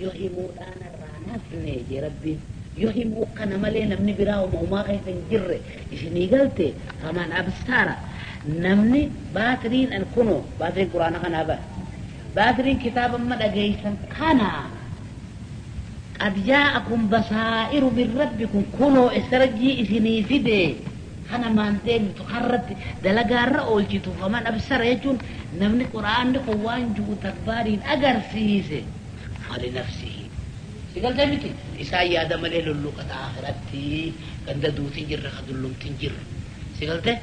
Yoo himuudhaan irraa nafne jee Rabbiin. Yoo himuu kana malee namni biraa homa homaa keessa hin jirre isinii galte faman absara namni baatiriin an kunoo baatiriin quraana kanaa bara baatiriin kitaaba amma dhageeysan kana qad jaa'akum basaa'iru min rabbikum kunoo esarjii isinii fide kana maan deemtu karratti dalagaarra oolchitu faman absara jechuun namni quraanni kun waan ju'u takbaariin agarsiise falinafsihi Si galtee miti? Isaan yaada malee lulluuqata aakhiratti ganda duuti hin jirre ka dullumti hin jirre. Si galtee?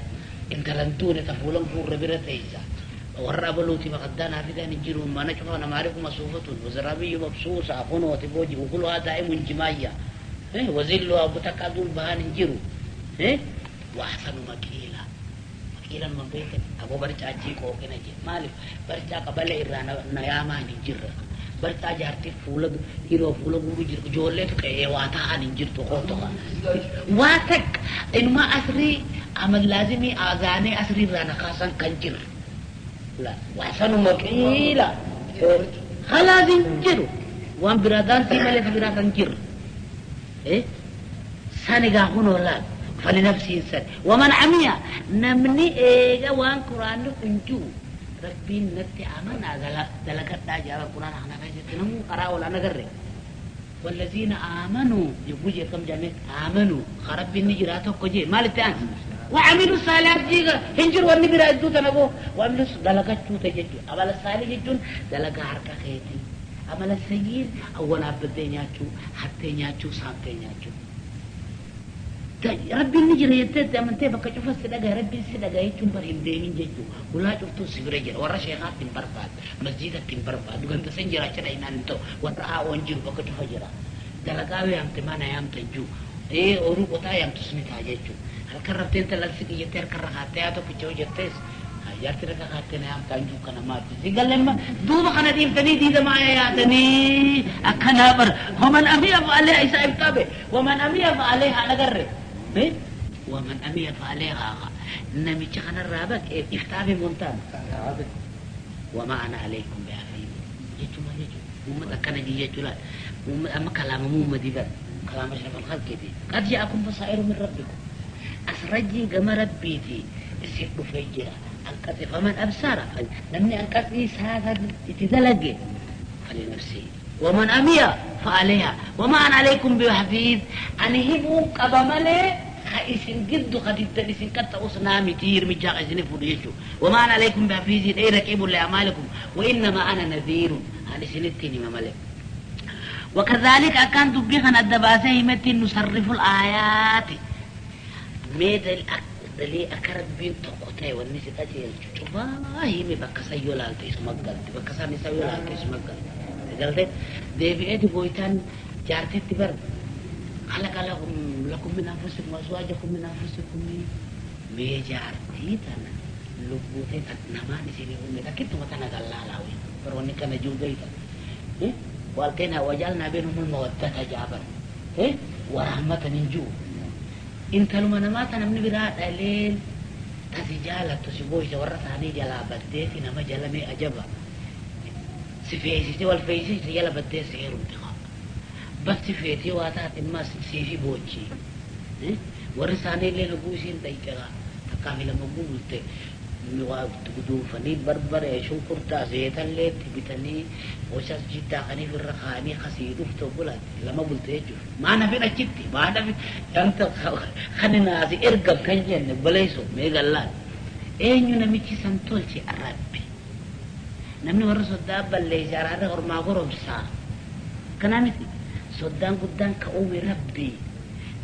Intala hin duune ta fuula hin guurre bira teeysa. Warra abaluuti makaddaa naa fidaan hin jiru mana cufa namaariqu masuufatun wazaraabiyyu mabsuusa kunooti booji ukuluhaa daa'imun jimaayya. Wazilluhaa takka aduun bahaan hin jiru. Wa ahsanu maqiila. Maqiila numa hin beektan? Aboo barcaa achii qooqina jee. Maaliif? Barcaa qabale irraa na yaamaan hin jirre. Barcaa jaartii fuula dhiiroo fuula guuru jiru ijoolleetu qe'ee waa taa'an hin jirtu koottu kaa. Waa takka inumaa asrii amal laazimii azaanee asrii irraa na kaasan kan jirre. Waa sanuma qiila. Khalaas hin jiru. Waan biraa daansii malee ka biraa kan jirre. Sani gaa kunoo laal falinafsiin sani waman amiya namni eega waan quraanni kun ji'u rabbiin natti amanaa dalagadhaa jaa bar quraana kana keessatti namuu qaraa oola an agarre wallaziina aamanuu yogguu jee akkam jaa mee aamanuu ka rabbiin ni jiraa tokko jee maal itti aansa wa'amilu saalihaat jiiga hin jiru wanni biraa idduu tana boo wa'amilu dalagachuu ta'e jechuudha amala saalih jechuun dalagaa harka keetii Amala sayyiin awwanaabbaddee nyaachuu, hattee nyaachuu, saamtee nyaachuu. Rabbiin ni jira jettee itti amantee bakka cufa si dhagaya Rabbiin si dhagaya jechuun bar hin deemin jechuu. Hulaa cuftuun si bira jira. Warra sheekaatti hin barbaaddu, masjiidatti hin barbaaddu, ganda san jira achi dhaynaan hin ta'u. Warra aa'oon jiru bakka cufa jira. Dalagaa yoo yaamte maa na yaamta hin jiru. Ee ooruu qotaa yaamtus ni ta'a jechuu. Halkan raftee intala siqi jettee harka irra kaattee haa tokkicha yoo jettees Jaarti raga kaattee na yaamtaa hin jiru kana maati. Si galle ma duuba kana dhiiftanii diida maaya yaatanii akkanaa bar. Waman amiya fa'aleha isa ibxabe. Waman amiya fa'aleha nagarre. Waman amiya fa'aleha namicha kanarraa baqe iftaabe montaan. Wama ana alaykum bihafiid. Jechuun maal jechuudha? Muhammad akkana jii jechuu laal. Muhammad amma kalaama Muhammadii bar. Kalaama ashrafal khalqiiti. Qad ja'akum basaa'iru min rabbikum. Asrajjiin gama Rabbiitii isin dhufee jira. Anqaxi faman absara namni anqaxii isaa san itti dalage falinafsihi waman amiya fa'aleyha wama ana aleykum bihafiiz ani himuun qaba malee ka isin giddu ka diddan isin qaxxa'us naa miti hirmijaa ka isinin fudhu jechuu wama ana aleykum bihafiizin ey raqiibun li'amaalikum wa innamaa ana nadhiirun an isinittiin hima malee. Wakadhaalika akkaan dubbii kana adda baasee himetti nusarriful aayaati mee dalii akka Rabbiin tokko ta'e wanni si qajeelchu cufaa hime bakka san yoo laalte isuma galti bakka san isa yoo laalte isuma galti si galte deebi'eeti gooytaan jaartitti bar khalaqa lakum lakum min anfusikum azwaajakum min anfusikum mee jaartii tana lubbuu tee tan namaan isinii uume takkittuma tana gallaalaa wayii bar wanni kana jiru beeyta Waalqeenaa wajaalnaa beynahumul mawaddata ja'a bar warahmatan hin ji'u intaluma namaa ta namni biraa dhaleen ta si jaalattu si booyse warra isaanii jalaa baddeeti nama jala mee ajaba si feesiste wal feesise si jala baddee si heerumti kaa bar si feeti waa taate immaas siifi boochi warri isaanii illee hogguu isiin dhayxe kaa takkaa fi lama hogguu bulte waa itti guduunfanii barbaree shunkurtaa zeetallee itti bitanii bocaas jiddaa kaniif irra kaa'anii kasii dhufte obbolaatti lama bulte jechuuf maan hafin achitti maan hafin yanta kan naasi ergam kan jenne obboleesso mee gallaan eenyu namichi san tolche rabbi namni warra soddaa balleeyse araarra hormaa goromsaa akkanaa miti soddaan guddaan ka uume rabbi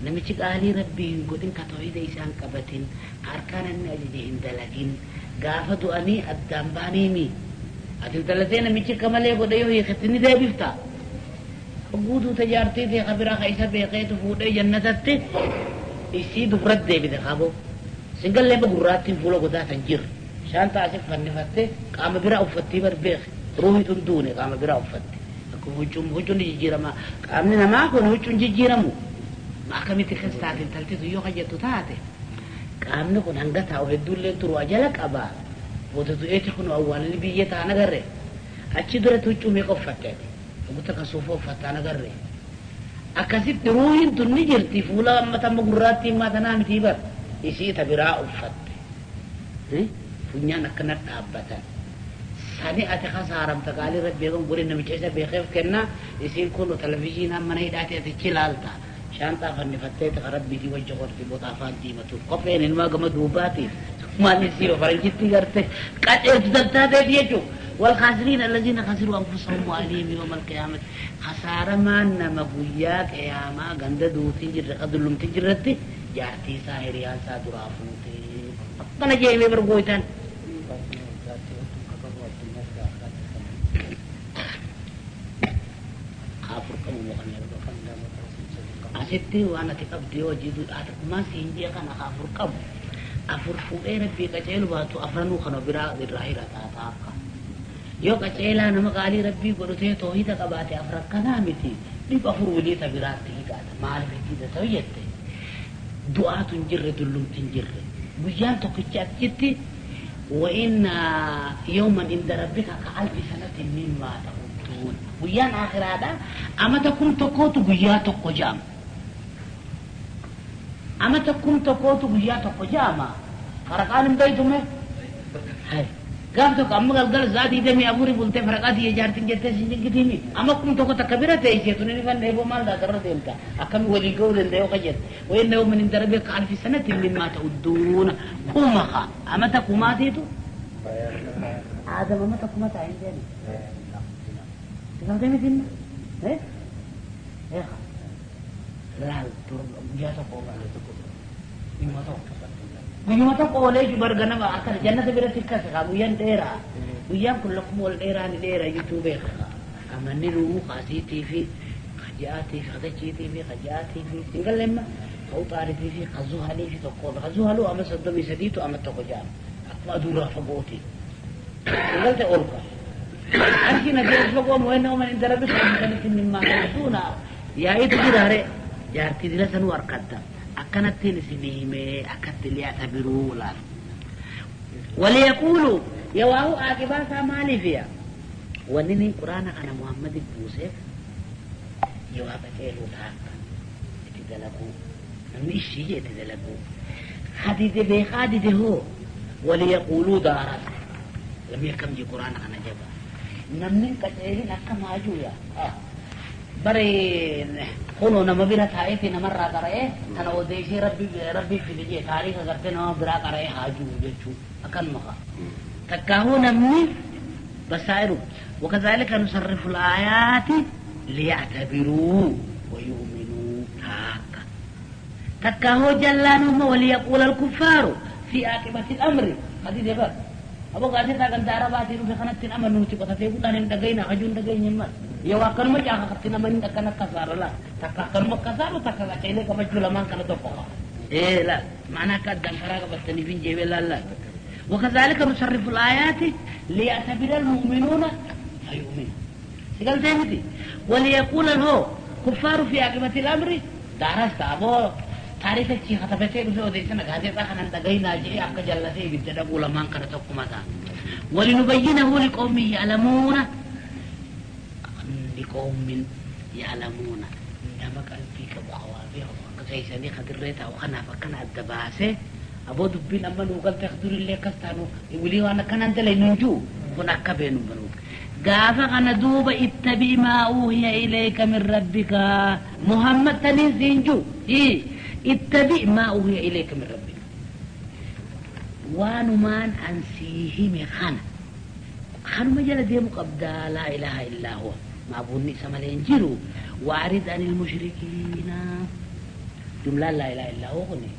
namichi qaalii rabbii hin godhin ka tawhiida isaan qabatin Ka harkaan inni ajaje hin dalagin. Gaafa du'anii addaan bahaniimii? Ati intala tee namichi akka malee godhe yoo hiiketti ni deebiftaa? Hogguu duute jaartii tee ka biraa ka isa beekeetu fuudhee jannatatti isii dubrat deebite kaaboo. Sin gallee amma gurraattiin fuula godaa tan jirre. Shaanxaa asif fannifattee qaama biraa uffattii bar beeki. Ruuhii tun duune qaama biraa uffatti. Akkuma huccuun huccuun ni jijjiirama. Qaamni namaa kun huccuun jijjiiramu. Ma akkamitti akkas taate intalti tun yoo ka jettu taate. Qaamni kun hanga taa'u hedduulleen turu ajala qaba. Booda du'eeti kunoo awwaalli biyyee ta'a hin agarree? Achi duratti huccuu meeqa uffatte ati? Oguta kan suufa uffattaan agarre. Akkasitti ruuhiin tun ni jirti fuula amma tamma gurraattii ammaa tanaa mitii bar. Isii ta biraa uffatte. Funyaan akkana dhaabbatan. Sani ati kasaaramta qaalii rabbi eegan godhe namicha isa beekeef kenna isiin kun televizyiinaan mana hidhaati atichi ilaalta. Shaanxaa fannifattee taqa rabbiitii wajji qorti bota afaan diimatuuf kopheen ilmaa gama duubaatiif maal isii faranjitti garte qaceeltu tattaateeti jechuudha. والخاسرين الذين خسروا أنفسهم وأهليهم يوم القيامة خسارة ما نما قيا قيامة غند دوتي جر قدلم تجرتي جارتي ساهريان سا درافوتي أبنا جاي برغويتان afur qabu asitti waan ati qabdu yoo jiru ati siin jee kana afur qabu afur fuudhee rabbii qaceelu baatu afranuu kana biraa irraa hirataa taakka yoo qaceelaa nama qaalii rabbii godhatee toohida qabaate afur akkanaa miti dhib afur wiliita biraatti hidhaata maaliif itti hidhata jette du'aatu hin jirre dullumti hin jirre guyyaan tokkichi achitti وإن يوما عند ربك كألف سنة مما تعدون guyyaan akhiraadha amata kum tokkootu guyyaa tokko jaama amata kum tokkootu guyyaa tokko jaama faraqaan hin beeytume gaaf tokko amma galgala saa digdamii afurii bultee faraqaa tiyya jaartin jettee sin jingitiimi amma kum tokko takka bira teessee tuni ni fanna eeboo maal taata irra deemta akkami walii ga'uu danda'e yoo jette وإن يوما عند ربك كألف سنة مما تعدون kuma kaa amata kumaatiitu aadam amata kuma taa'in jedhani Sigamtee miti inni? Eh? Eeqa. Laal guyyaa tokko Guyyuma tokko. Guyyuma tokko oolee jiru barga nama akkana jannata biratti akkas kaa guyyaan dheeraa. Guyyaan kun lakkuma ol dheeraa ni dheera jechuu beeka. Amanni nuu kaasiitii fi kaji'aatii fi kadachiitii fi kaji'aatii fi singalleemma ka'uxaaritii fi kazuhalii fi tokko kazuhaluu ama 33tu ama tokko jaama. Akkuma aduurraa fagooti. Singalte ol ka'a. Arshi na jira fagoo moo'inna uuman inda rabbi sanitti mimmaa ta'uuna yaa'iitu jiraare jaartii dila sanuu harkatta akkanattiin isinii himee akkatti li'ata biruu laal. Waliyaquulu yawaahu aaqibaa isaa maaliif yaa wanni niin quraana kana Muhammadi buuseef yawaa qaceeluu taakka itti dalaguu namni ishii jee itti dalaguu hadide beekaa dide hoo waliyaquuluu daaras namni akkam jee quraana kana jaba namni hin qaceelin akkam haa jiru yaa bare kunoo nama bira taa'eeti namarraa qara'ee tana odeessee rabbi rabbi fide jee taariika gartee nama biraa qara'ee haa jiru jechuu akkanuma kaa takkaahuu namni basaa'iru wakazaalika nusarrifu laayaati liya'tabiruu wayu'minuu taakka takkaahuu jallaan umma waliyaquula alkuffaaru fi aaqibati amri hadide bar Aboo gaazexaa ganda Arabaatii dhufe kanatti hin amannu nuti qotatee bulaan hin dhagayna hajuu hin dhageenye mal. Yoo akkanuma caaka katti hin amanin akkana kasaara laa. Takka akkanuma kasaaru takka qaceelee qabachuu lamaan kana tokko kaa. Ee laal maanaa akka addaan karaa qabattaniif hin jeebee laal laal. وكذلك نصرف الآيات ليعتبر المؤمنون فيؤمنوا سيقال متي وليقول هو كفار في عاقبة الأمر دارست أبو Taarikichi katabatee dhufee odeessina gaazexaa kanan dhagahinaa jedhee akka jallatee ibidda dhaquu lamaan kana tokkuma ta'a. Walinubayyinahu liqawmin ya'lamuuna liqawmin ya'lamuuna nama qalbii qabu hawaa beeku akka keessanii ka dirree taa'u kanaaf akkana adda baasee aboo dubbiin amma nuu galte durillee akkas taanu wilii waan akkanaan dalaynu hin jiru kun akka beenu banuuf. Gaafa kana duuba ittabi maa uuhiya ilayka min rabbika Muhammad taniin siin jiru ittabi maa uuhiya ilayka min rabbika waanumaan an sii hime kana kanuma jala deemu qabdaa laa ilaaha illaa huwa maabuunni isa malee hin jiru waarid anil mushrikiina jumlaan laa ilaaha illaa huwa kuni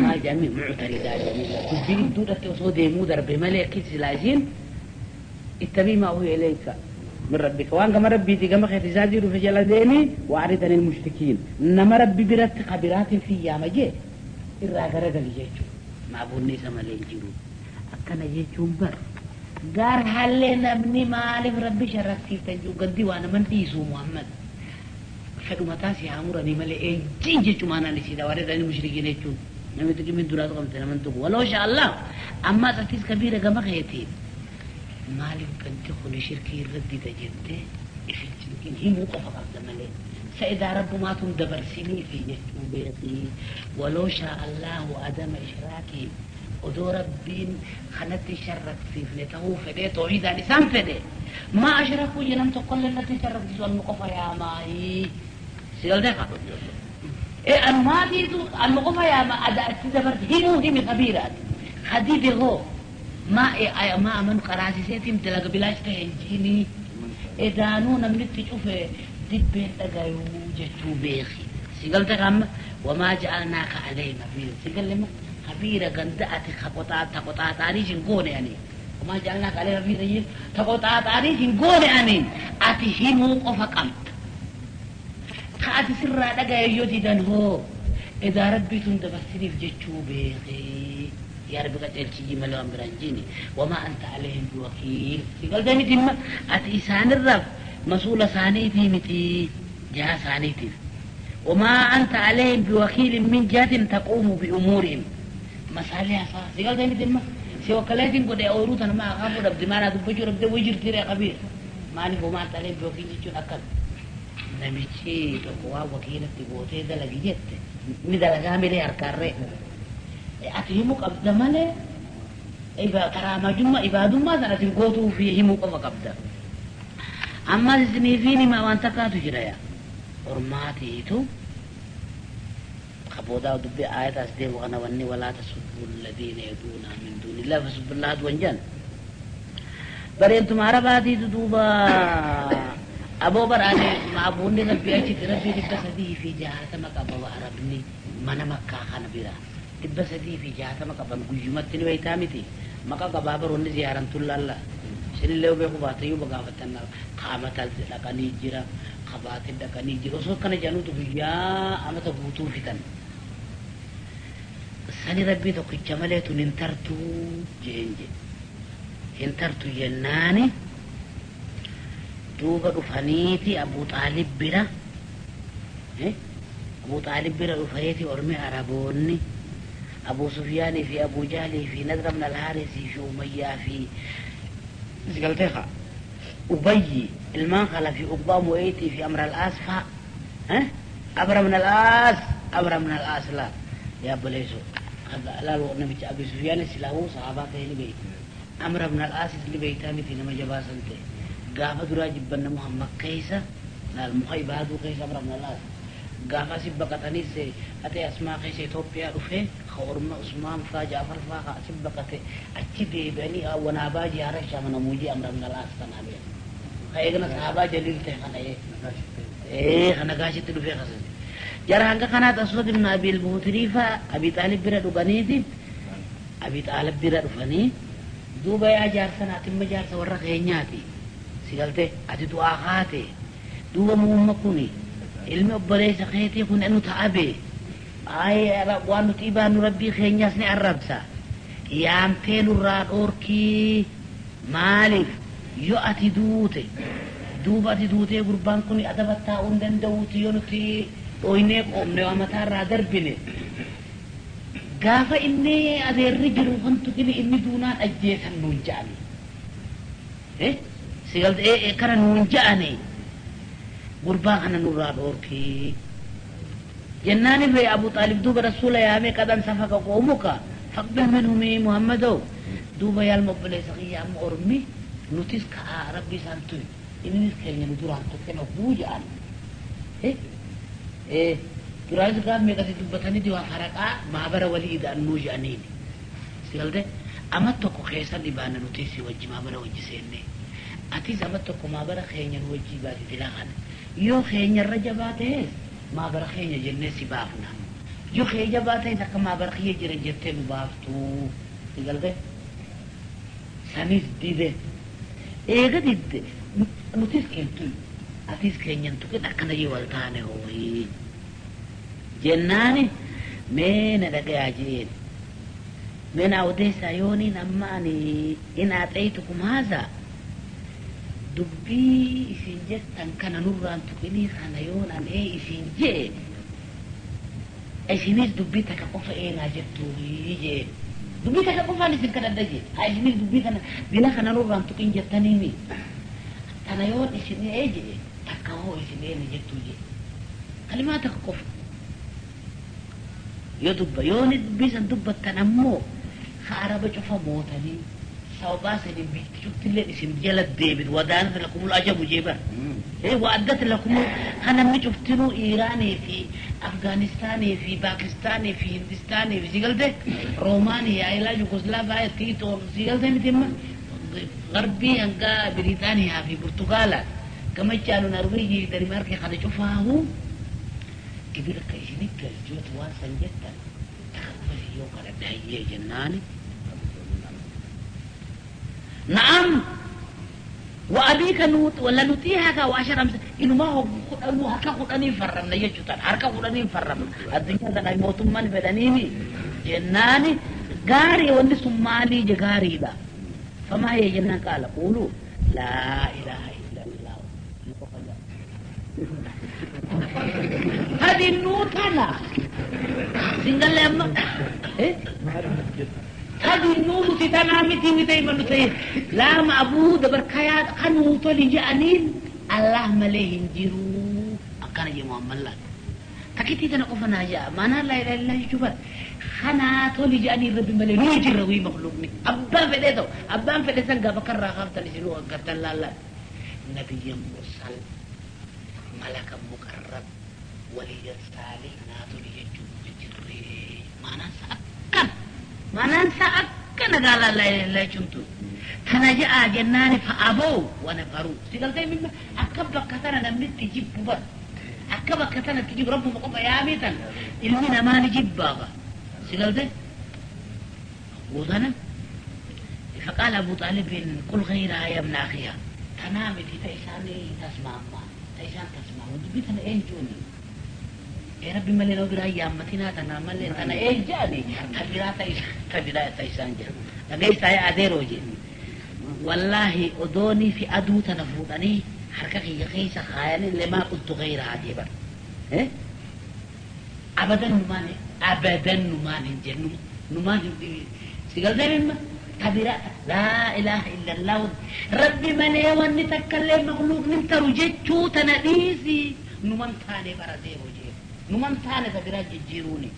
maal jedhame muctaridaa jedhame dubbii idduudhatti osoo deemuu darbe malee akki silaa isiin ittabii maa uhiya ilayka min rabbika waan gama rabbiitii gama keetti isaasii dhufe jala deemi waarid anil mushrikiin nama rabbi biratti ka biraatiin si yaama jee irraa garagali jechuu maabuunni isa malee hin jiru akkana jechuun bar gaar hallee namni maaliif rabbi sharraksiiftan jiru gaddi waa naman dhiisuu Muhammad Fedhu mataa si haa muranii malee eenjiin jechuun maanaan isiidha warri dhani mushrikiin jechuun namni xiqimiin duraa tuqamte naman tuqu waloo sha Allah ammaas atis kabiira gama keetiin Maaliif ganti kun shirkii irra dida jettee ifin cinqin, himuu qofa qabda malee. Sa'idaa rabbumaatuun dabarsiniifi jechuu beekii. Waloo shaa Allaahu adama ishraakii, odoo rabbiin kanatti sharraksiifne ta'uu fedhee toohidaan isaan fedhe. Maa ashrakuu jedhan tokkollee natti sharraksiisu, annu qofa yaamaayii. Si galtee kaa? Ee, anumaatiitu annu qofa yaama, ada achi dabarte himuu himi kabiiraati. Kadide hoo maa maa amanu qaraasiseetiin dalaga bilaash ta'e hin jiinii. Edaanuu namnitti cufe dibbeen dhagayuu jechuu beeki. Si galte amma wamaa ja'alnaaka alayhim hafiiza. Si galle ma hafiira ganda ati ka qoxaaxaarii hin goone ani. Wamaa ja'alnaaka alayhim hafiiza jeen ta qoxaaxaarii hin goone ani, ati himuu qofa qabda. Ka ati sirraa dhagaye yoo didan hoo edaa rabbiituun dabarsiniif jechuu beeki. Yaa rabbi qaceelchiyyi malee waan biraan jiini. Wamaa anta alayhim biwakiil. Si galtee miti imma ati isaanirraaf masuula isaaniitii miti jihaa isaaniitiif. Wamaa anta alayhim biwakiilin min jihatin taquumu biumuurihim. Masaaliha isaa si galtee miti imma si wakkaleetiin godhe ooyiruu tana maa akaafuu dhabde, maanaa dubbachuu dhabde, way jirti ree kabiir. Maaliif wamaa anta alayhim biwakiil jechuun akkam? Namichi tokko waan wakiilatti gootee dalagi jette ni dalagaa milee harkaarree. Ati himuu qabda malee karaamajummaa ibaadummaa sana ati gootuu fi himuu qofa qabda. Ammas isiniifiin himaa waan takkaatu jira yaa. Ormaatiitu kaboodaa dubbii aayata as deemu kana wanni walaa tasubbu alladhiina yaduuna min duunillah fasubbullaha duwan jedhan. Bareentuma arabaatiitu duuba aboo baraane maabuunni rabbii achitti rabbii 360 qaba, arabni mana makkaa kana bira 360 qaban guyyumatti ni beektaa miti, maqa qabaa baroonni ziyaaran tun laalla isinillee beeku baatayyuu bagaafattan, kaamata dhaqanii jira, kabaatin dhaqanii jira, osoo akkana jedhanuutu guyyaa amata guutuu fitan. Sani rabbii tokkicha malee tun hin tartuu jeen jedhe. Hin tartu jennaani duuba dhufaniiti Abuu Xaalib bira, Abuu Xaalib bira dhufeeti ormi Araboonni Abuu Sufyaanii fi Abuu Jahlii fi Nadra ibn al-Haarisii fi Umayyaa fi si galtee kaa Ubayyi ilmaan khala fi Uqbaa Mu'eetii fi Amr al-Aas faa, Amr ibn al-Aas, Amr ibn al-Aas laal yaa obboleessoo laal, namicha Abi Sufyaanis silaahuu sahaabaa ta'e ni beekti. Amr ibn al-Aasis ni beektaa miti, nama jabaa san ta'e gaafa duraa jibbanna Muhammad keessa laal muka ibaaduu keessa Amr ibn al-Aas gaafa asi baqatanis ate asmaa keessa Itoophiyaa dhufee ka orma Usmaan faa Jaafar faa ka asi baqate achi deebi'anii wanaabaa jihaara shaamanamuujii Amr ibn al-Aas kanaa beeka ka eegana sahaabaa jaliil ta'e kana ee kana gaashitti dhufee kasase jara hanga kanaat Aswad ibn Abil Buhutirii faa Abi Xaalib bira dhuganiiti, Abi Xaalib bira dhufanii duuba yaa jaarsa naatimma jaarsa warra keenyaati, si galte ati du'aa kaate, duuba muumma kuni ilmi obboleessa keetii kun enu ta'abe waan nuti ibaannu rabbii keenyaas ni arrabsa, yaamtee nurraa dhoorkii. Maaliif yoo ati duute, duuba ati duutee gurbaan kun adaba taa'uu hin danda'uuti, yoo nuti dhooynee qoomne waa mataarraa darbine, gaafa inni adeerri jiru wantu kini inni duunaan ajjeesan nuun ja'ani. Si galte kana nuun ja'ani, gurbaa kana nurraa dhoorkii jennaani fe Abu Xaalib duuba rasuula yaamee qadan safaka qoomuka faqbil minhumi Muhammadoo, duuba yaalma obboleessa kiyya, amma ormi nutis ka'a rabbi isaan tuyi innis keenya nu duraan tuqin hogguu ja'an, duraanis gaaf meeqasi dubbatanii waa faraqaa maabara walii ida'annuu ja'aniini. Si galte ama tokko keessa dhibaanna nutis si wajji maabara wajji seenne, atis ama tokko maabara keenya nu wajjii baati dila kana, yoo keenyarra jabaa ta'es maabara keenya jennee si baafna, yoo kee jabaa ta'es akka maabara kiyya jiran jettee nu baaftuu. Si galte sanis dide, eega didde nutis keentuy atis keenyan tuqin, akkana jee wal taane hooyi jennaani mee na dhagayaa jeen, mee naa odeessaa, yooniin amma ani in aaxeeytukum haazaa dubbii isin jettan kana nurraan tuqinii kana yoon an ee isin jee, isinis dubbii takka qofa eenaa jettuuhi jeen. Dubbii takka qofaan isin kadhadha jee. Haa isiniif dubbii tana dila kana nurraan tuqin jettaniimi. Tana yoon isin ee jee takka hoo isin ee ni jettuu jee. Kalimaa takka qofa. Yoo dubba yoo ni dubbii san dubbattan ammoo ka araba cufa mootanii sababaa saniin biyyi cuftilleen isin jala deebitu wadaanat lakumul ajamu jee bar. Wa'addat lakumul ka namni cuftinuu Iiraanii fi Afgaanistaanii fi Paakistaanii fi Hindistaanii fi si galte Roomaanii ilaa Yugoslaavaa Tiitoon si galte miti amma garbii hanga Biriitaaniyaa fi Burtugaala gamachaanu Narweejii fi Danimaarkii kana cufaahu gibira akka isinit galchuutu waan san jettan takka qofa isin yoo kadhadhe hayyee jennaani. Na'am wa abiika nuut lanuxiihaka wa ashara amsa inumaa hoggu kudhanuu harka kudhaniin farramna jechuu tan harka kudhaniin farramna addunyaa tana mootummaan fedhaniini jennaani gaarii wanni sun maalii je gaariidha famaa hiya jennaan qaala quuluu laa ilaaha illallah qofa jedha tadinnuu tana singalle amma tadinnuu nuti tanaa miti miti nuti laa ma'buuda barkayaa kan nuu toli je'aniin Allah malee hin jiru akkana jee Muhammad laal takittii tana qofa naa je'a maanaa laa ilaaha illallah jechuu bar kanaa toli je'aniin rabbi malee nuu jirra wii makluuqni abbaan fedhee ta'u abbaan fedhe san gaafa karraa kaaftan isinuu aggartan laallaan nabiyyan mursal malakan muqarrab waliyyan saalih naa toli jechuun numa jirree maanaan isaa akkana maanaan isaa akkana gaalaa laa ilaaha illallah jechuun tun tana je'aa jennaani fa'abow wa nafaruu si galtee mimma akka bakka tana namni itti jibbu bar akka bakka tana itti jibbu rabbuma qofa yaamii tan ilmi namaa ni jibbaafa si galtee gootana فقال أبو طالب قل غيرها يا ابن أخيها تنامتي تيساني تسمع ما تيسان تسمع ودبي تنا إيه جوني إيه ربي ملي لو برا يامتنا تنا ملي تنا إيه جاني تبرا تيسان تبرا تيسان جا لقيت يا أديرو جي والله أدوني في أدو تنفودني حركة كيسة خيالي لما قلت غيرها جبر إيه أبدا نمان أبدا نمان هنجر نمان سيقول ما تبرا لا إله إلا الله ربي ملي واني تكلم مخلوق نمتر جتشو تناديسي نمان تاني بردي وجه نمان تاني تبرا جيروني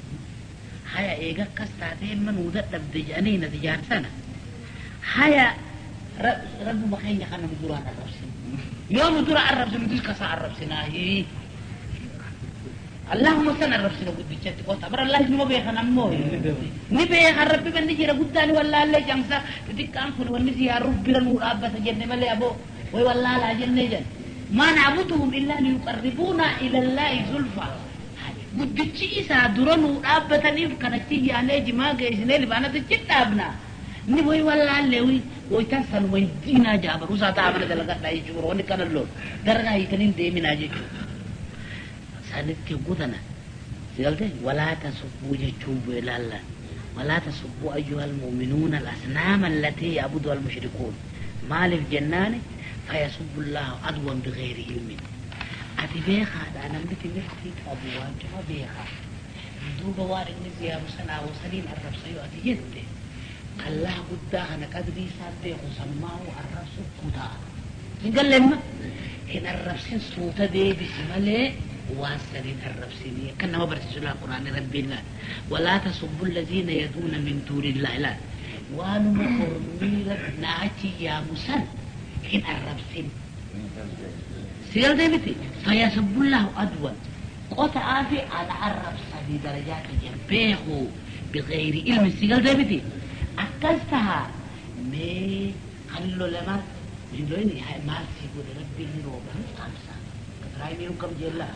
هيا إيجا كستاتي من ودت بدجاني نتجار سنة هيا رب مخين خنا مدوران الربسن يوم مدورا الربسن نديش كسا الربسن هي اللهم سن الربسن قد قلت أمر الله نما بيخنا مو نبي ربي بني جرا قداني ولا الله جمسا تدك أنفل ونسي يا رب برنو رابة جنة ملي أبو وي والله لا جنة جن ما نعبدهم إلا ليقربونا إلى الله زلفى guddichi isaa dura nuu dhaabbataniif kanatti yaanee jimaa geessinee libaanatti dhaabna ni way wallaallee wi waytan sanuma hin diinaa jaabaru isaa ta'a mana dalagadhaa jechuudha wanni kana loon daragaa hiikaniin deeminaa jechuudha sanitti gutana si galte walaa tasubbuu jechuun bu'e laallaan walaa tasubbuu ayyuhal mu'minuuna al-asnaama allatii ya'buduha al-mushrikuun maaliif jennaani fayasubbu llaahu adwan bighayri ilmin ati beekaadha namni timirtii qabu waan cufa beeka duuba waan inni ziyaaru sanaa wasaniin arrabsa yoo ati jette Allah guddaa kana qadrii isaa beeku sanumaa'uu arrabsu kutaa hin galleemma hin arrabsin suuta deebisi malee waan saniin arrabsinii akka nama barsiisu laa quraanni rabbiin laal walaa tasubbu allaziina yaduuna min duunillaahi laal waanuma ormii naa achi yaamu san hin arrabsin si galtee miti fayasubbullahu adwan qota'aa fi ana arrabsanii darajaa kiyya beeku bighayri ilmi si galtee miti akkas taha mee kan lole maal hin lolini maal si godhe rabbiin ni rooba ni caamsa Ibraahimiin kam jella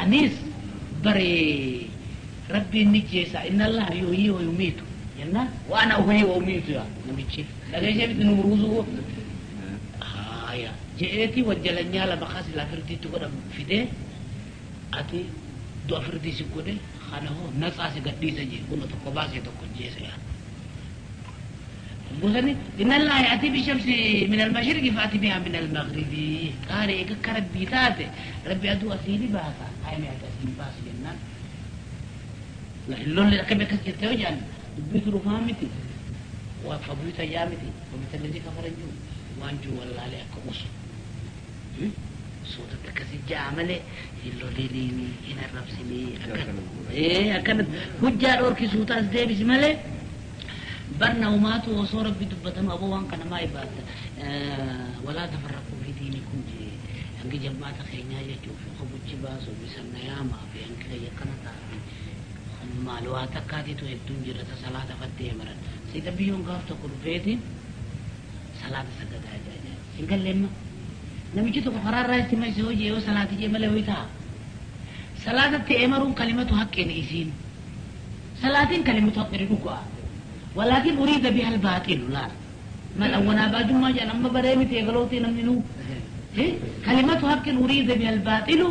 anis bare rabbiin ni jeesa inna allaha yuhyi wa yumiitu jennaan wa ana uhyi wa umiitu yaa namichi dhageessee miti nu muruusuu haya je'eeti wajjalanyaa lama kasilaa firdiitti godhamu fidee ati du'a firdii si godhe kana hoo natsaa si gadhiisa jee kun tokko baasee tokko jeesa yaa gosani inna allaha ya'ti bishamsi min almashriqi fa'ati biha min almaghribi qaari eega akka rabbii taate rabbi aduu asii ni baasa haymi ati asiin baasu jennaan Hin lolle akkamii akkas jettee yoo jedhan dubbitu dhufaa miti. Waa fabuuta yaa miti. Fabuuta lezii kafaran jiru waan jiru wallaalee akka usu. Soodatti akkasii ja'a malee hin loliniini hin arrabsinii akkana hujjaa dhoorkisuu taas deebisi malee barna umaatu osoo rabbi dubbatanu aboo waan kana maa ibaadda walaa tafarraquu fi diinikum jee hangi jammaata keenyaa jechuu fi kobuchi baasuu fi sanna yaamaa fi hangi kiyya akkana ta'a fi maal waa takkaatitu hedduun jira ta salaata fattee maran siita biyyoon gaaf tokko dhufeeti salaata sagadaa jaa sin galleemma namichi tokko karaa irraa itti maise hojii yoo salaati jee malee hoyi ta'a salaatatti eemaruun kalimatu haqqin isiin salaatiin kalimatu haqqin dhugaa walaakin uriida biha albaaxilu laal mal awwanaa baajummaa jedhan amma baree miti eegalootii namni nuu kalimatu haqqin uriida biha albaaxilu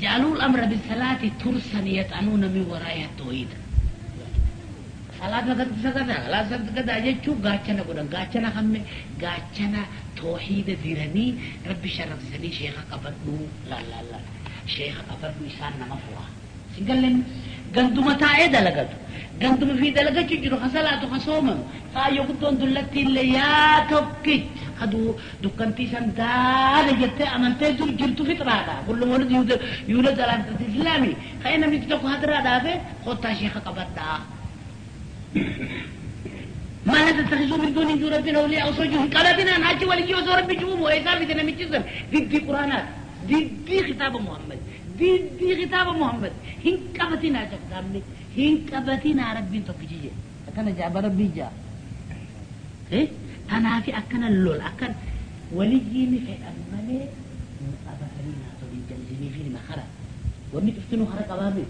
ja'aluu al-amra bisalaati tursan yaxanuuna min waraa'iha tawhiida salaata sagadaa salaata sagadaa jechuun gaachana godhan gaachana kamme gaachana tawhiida diranii rabbi sharafsanii sheeka qabadhu laal laal laal sheeka qabadhu isaan nama fura sin galleen ganduma taa'ee dalagatu ganduma fi dalagachuu jiru ka salaatu ka soomanu kaayyoo guddoon dullatti illee yaa tokkicha kaduu dukkantii san daala jettee amantee dur jirtu fixraadha kullu mawlud yuulad alaa fitrati islaami ka'ee namichi tokko hadiraa dhaabee kottaa sheeka qabadhaa ما لا تتخذوا من دون جو ربنا أولياء osoo jiru hin qabatinaan achi waliyyii osoo rabbi jiru eessaa fide namichi sun diddii quraanaati diddii kitaaba Muhammad diddii kitaaba Muhammad hin qabatinaa kitaabni hin qabatinaa rabbiin tokkichi jedhe akkana jaaba rabbii jaa tanaafi akkana lola akkan waliyyii ni fedhan malee hin qabatanii naa tolin jallisanii fi makara wanni cuftinuu hara qabaame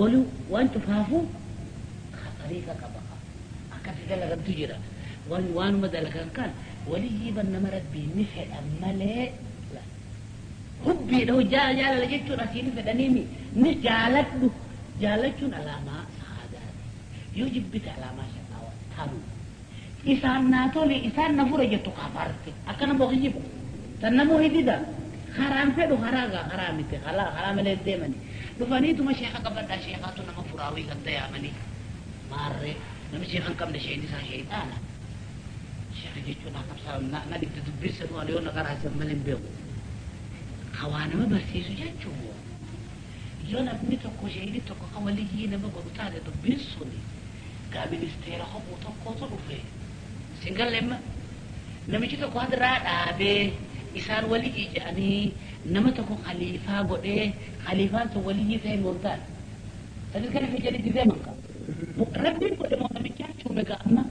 wali waan cufaafuu xariiqa qaba akkasi dalagantu jira waan waanuma dalagan kan waliyyii ban nama rabbii ni fedhan malee hubbiidha jaalala jechuun asiin fedhaniimi ni jaaladhu jaalachuun alaamaa saadaati yoo jibbite alaamaa shaqaawaati tanu isaan naa tole isaan na fure jettu kafarte akka nama kijibu tan namuu hidida karaan fedhu karaa gaa karaa miti karaa karaa malee deemani dhufaniituma sheeka qabadhaa sheekaatu nama furaawii ganda yaamanii maarree namni sheeka hin qabne sheekni isaa sheexaana sheeka jechuun akkabsaa na dhibde dubbisa nu yoo na qaraasan malee hin beeku hawaa nama barsiisu jechuun yoo namni tokko sheekni tokko ka waliyyii nama godhu taate dubbiin suni gaa ministeera kophuu tokkotu dhufe sin galleemma namichi tokko hadiraa dhaabee isaan waliyyii jedhanii nama tokko khaliifaa godhee khaliifaan sun waliyyii ta'e moontaan sanis kana fi jedhi deeman qaba rabbiin godhe moo namicha achuume gaamma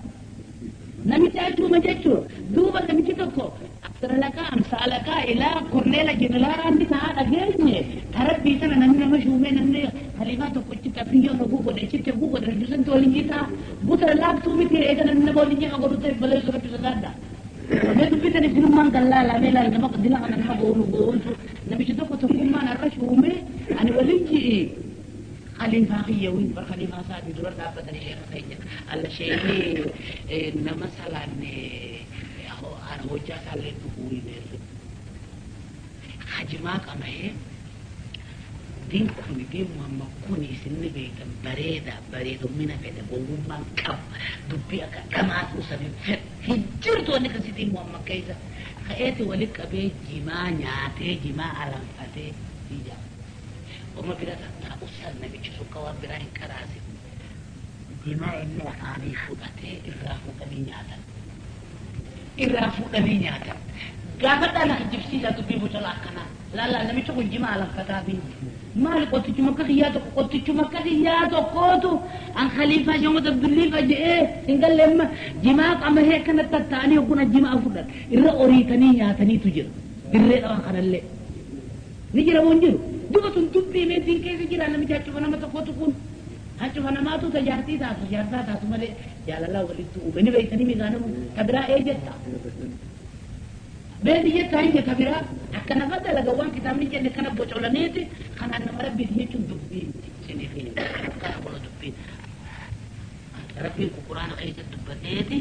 namicha achuume jechuun duuba namichi tokko asiralakaa amsaalakaa ilaa korneela jeneraalaa ta'aa dhageenye tarabbii sana namni nama shuumee namni khaliifaa tokko achitti afiyyoo naguu godhe achitti oguu godhe rabbi santi waliin ta'a buta laaftuu miti eega namni nama waliin ka godhu ta'e baleessu rabbi sodaadha. Mee dubbitan isinummaan gallaalaa mee laal nama dila kana nama goonu goonsu namichi tokko tokkummaan har'a shuumee ani waliin ji'i khaliifaa kiyya wiin bar khaliifaa isaatii dura dhaabbatanii sheeka keenya alla sheekni nama salaanne ana hojjaa isaallee dhufuu hin hajimaa qama'ee diin kun diin Muhammad kun isinni beektan bareeda bareedummina fedhe gowwummaan qabu dubbii akka dhamaatu san hin fedhu hin jirtu wanni akkasii diin Muhammad keessa ka'eeti wali qabee jimaa nyaatee jimaa alanfatee ija orma bira tattaa'u san namichi sun ka waan biraa hin qaraasin jimaa inni afaanii fudhatee irraa fuudhanii nyaatan irraa fuudhanii nyaatan gaafadhaa na kijibsiisaa dubbii bocola akkanaa laala namichi kun jimaa alanfataa fi maali qottichuma akka kiyyaa tokko qottichuma akka kiyyaa tokkootu an khaliifaa Sheekh Abdulliifa jedhee hin galleemma jimaa qamahee akkana tatta'anii hogguna jimaa fudhan irra oriitanii nyaataniitu jira dirree dhawan kanallee ni jira moo hin jiru duba tun dubbii meetiin keessa jira namicha hacufa nama tokkotu kun hacufa namaatu tajaartii taatu jaarsaa taatu malee jaalalaa walitti uume ni beektanii miizaanamu ta biraa ee jetta beeti jetta hin jetta biraa akka nafa dalaga waan kitaabni jenne kana bocolaniiti kanaan nama rabbiiti jechuun dubbii miti isiniif hin akkana kun dubbiin rabbiin kun quraana keessa dubbateeti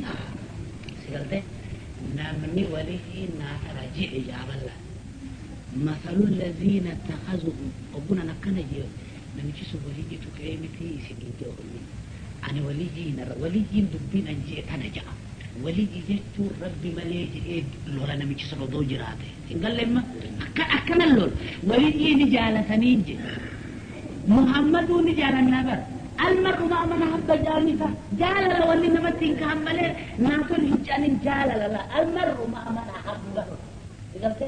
si galte namni walii naa tara jedhe jaaballa مثل الذين اتخذوا ربنا نكنا Namichi sun waliyyii tuqee miti isin jedhu. Ani waliyyii hin arra waliyyiin dubbiin an je'e tana ja'a. Waliyyi jechuun rabbi malee jedhee lola namichi sun odoo jiraate. Hin galle imma akka akkanan lola. Waliyyii ni jaalatanii jedhe. Muhammaduu ni jaalannaa bara. Almar'u ma'a man ahabba jaamisa. Jaalala wanni namatti hin kahan malee naatol hin ce'anin jaalala la. Almar'u ma'a man ahabba. Galte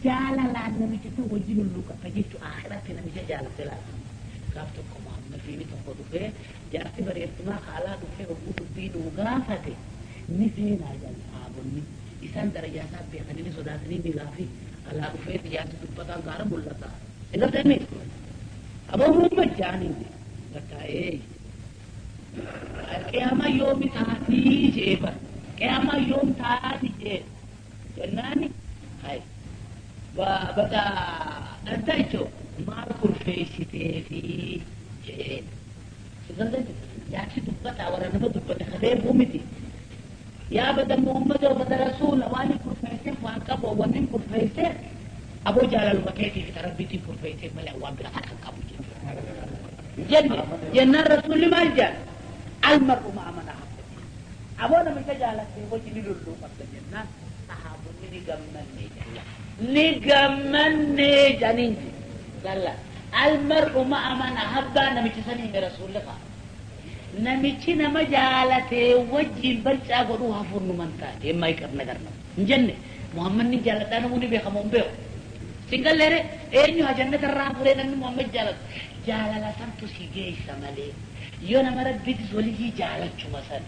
jaalalaan namicha san wajjin hulluuqatta jechu akhiratti namicha jaalatte laata. Gaaf tokko Muhammadiini tokko dhufee jaarsi bareeddumaa haalaa dhufee hogguu dubbii nuu gaafate ni seenaa jedhan sahaabonni. Isaan darajaa isaa beekanii ni sodaatanii ni gaafi alaa dhufee jaarsi dubbataan gaara mul'ata. Galte Aboo Muhammad jaaniin gattaa'ee qiyaamaa yoomi taatii jee bar qiyaamaa yoom taati jee jennaani hay bada dhaddacho maal kurfeessiteefi jeen jaarsi dubbataa warra nama dubbate kabeekuu miti yaa bada Muhammad bada rasuula waan hin kurfeesseef waan qabu waan hin kurfeesseef aboo jaalaluma keetiif ta rabbiitiin kurfeesseef malee waan bira kan qabu jenne jennaan rasuulli maal jedhan almar'u ma'a man ahabba aboo namicha jaalattee wajji ni lulluuqatta jennaan sahaabonni ni gammanne jalla ni gammanne jedhaniin jalla almar'u ma'a man ahabbaa namicha sanii hime rasuulli kaa namichi nama jaalatee wajjiin barcaa godhuu hafuun numan taate የማይቀር ነገር ነው hin jenne Muhammad ni jaaladhaa namuu ni beekamu hin beeku singalleere eenyu haa jannata irraa furee namni Muhammad jaalatu jaalala santu si geessa malee yoo nama rabbiitis waliyyii jaalachuma san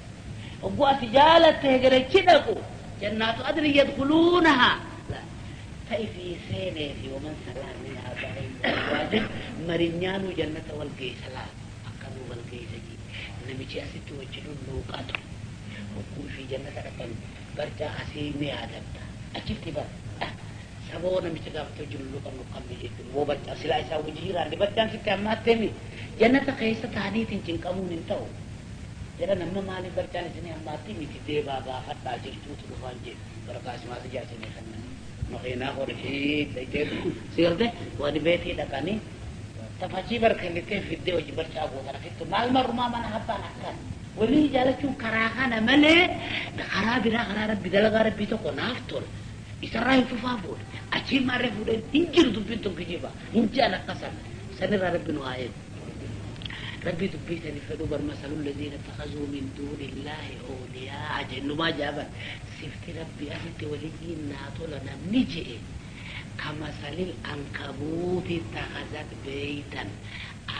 ogguu ati jaalatte hegerechi dhaqu jannaatu adni yadkhuluunahaa ta'i fi seenee fi waman salaa min aabaa'ihim wa azwaajihim marinyaanuu jannata wal geessa laal akkanuu wal geessa jii namichi asitti wajji lulluuqatu hogguu fi jannata dhaqan barcaa asii ni yaadatta achitti bar saboo namicha gaafate wajji lulluuqannu qabne jechuun boo barcaa silaa isaa wajji jiraanne barcaan sitti hammaatteemi jannata keessa ta'aniitiin cinqamuun hin ta'u jedhan amma maaliif barcaan isinii hammaatti miti deebaa gaafadhaa jechuutu dhufaan jee barakaa isimaatu jaasinii kennan makiinaa qorishii dhaytee si galte wani beetii dhaqanii tafachii barkannitee fiddee hojii barcaa gootan asitti maal marrumaa mana habbaan akkan walii jaalachuun karaa kana malee karaa biraa karaa rabbi dalagaa rabbii tokko naaf tola isarraa hin fufaa fuudhe achii maarree fuudhee hin jiru dubbiin tun kijiba hin je'an akkasan sanirraa rabbi nu haa eegu. Rabbi dubbii sani fedhu bar masalul laziina ittakhazuu min duunillaahi awliyaa'a jennumaa jaaban sifti rabbi asitti waliyyiin naa tola namni je'e kamasalil ankabuuti ittakhazat beeytan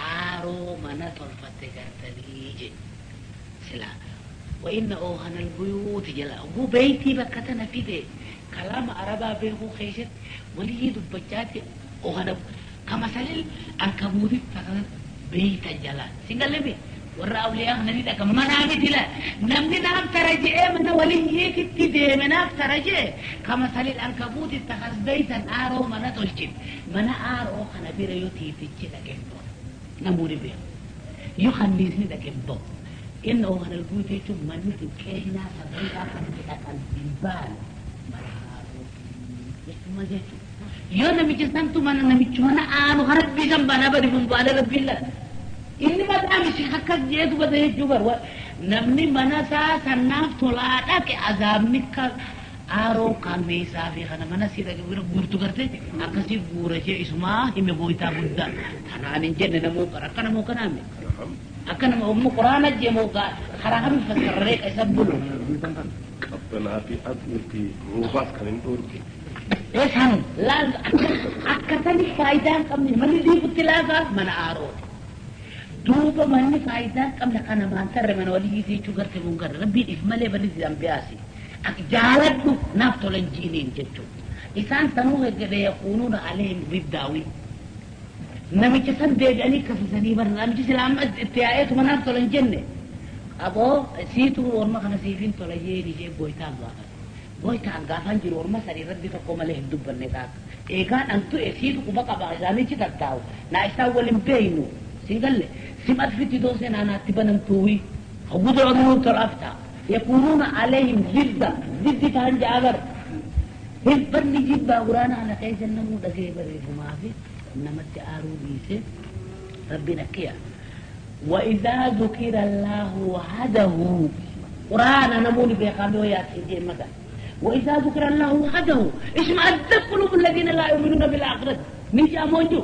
aaroo mana tolfatte gartanii je sila wa inna oohanal buyuuti jala oguu beeytii bakka tana fide kalaama arabaa beekuu keessatti waliyyii dubbachaati oohana kamasalil ankabuuti ittakhazat beeytan jala singallebi warra awliyaa kana ni dhaqa manaa miti la namni naaf tara je'ee mana waliyyiititti deeme naaf tara je'e kamasalil ankabuuti ittakhaz beeytan aaroo mana tolchite mana aaroo kana bira yoo tiitichi dhaqe hin bahu namuu ni beeku yoo kanniisni dhaqe hin bahu inna oohanal buyuuti jechuun manni xiqqeenyaa sabriidhaa kan itti dhaqan hin baane mana aaroo jechuun maal jechuudha yoo namicha santu mana namichi mana aanu harabbii san baanaa badi kun baane rabbiin la inni mataa miti akkas jeetu bada jechuu bar namni mana isaa sannaaf tolaa dhaqe azaabni ka aaroo kanniisaa fi kana mana sii dhaqe bira guurtu garte akkasii guura jee isumaa hime gooytaa guddaa tanaan hin jenne namuu qara akka namuu kanaame akka nama ummu quraana jee moo karaa kamiin fassarree isa bulu Qabbanaa fi aduu fi roobaas kan hin dhoorge. Esan laal akka sani faayidaa hin qabne manni diigutti laafaa mana aarooti. Duuba manni faayidaa hin qabne kana maan tarre mana waliyyii jechuu garte mun garre rabbiin if malee bali zambiyaasi. Ak jaaladhu naaf tolan jiiniin jechuudha. Isaan sanuu heggede yakuunuuna aleehim riddaawii. Namicha san deebi'anii kasasanii bar namichi silaa amma itti yaa'eetuma naaf tolan jenne. Aboo siitu orma kana siifin tola jeeni jee goytaan gaafate. Goytaan gaafaan jiru orma sanii rabbi tokko malee hin dubbanne taata. Eegaan an du'e siitu quba qaba isaanichi tattaa'u. Naa isaan walin beeynu. Sin galle simat fitti doosee naanaatti banamtuuwi. Hogguutu ormuu tolaaf ta'a. Yakuunuuna aleehim didda diddi ta'an ja'a bar. Hin banni jibbaa quraana kana keessa namuu dhagee barreeffamaa fi namatti aaruu dhiisee Rabbiin akkiya. وإذا ذكر الله وحده قرآن نموني بيقامي وياسين جي مثلا وإذا ذكر الله وحده اشمأزت قلوب الذين لا يؤمنون بالآخرة. نيجي أمونجو.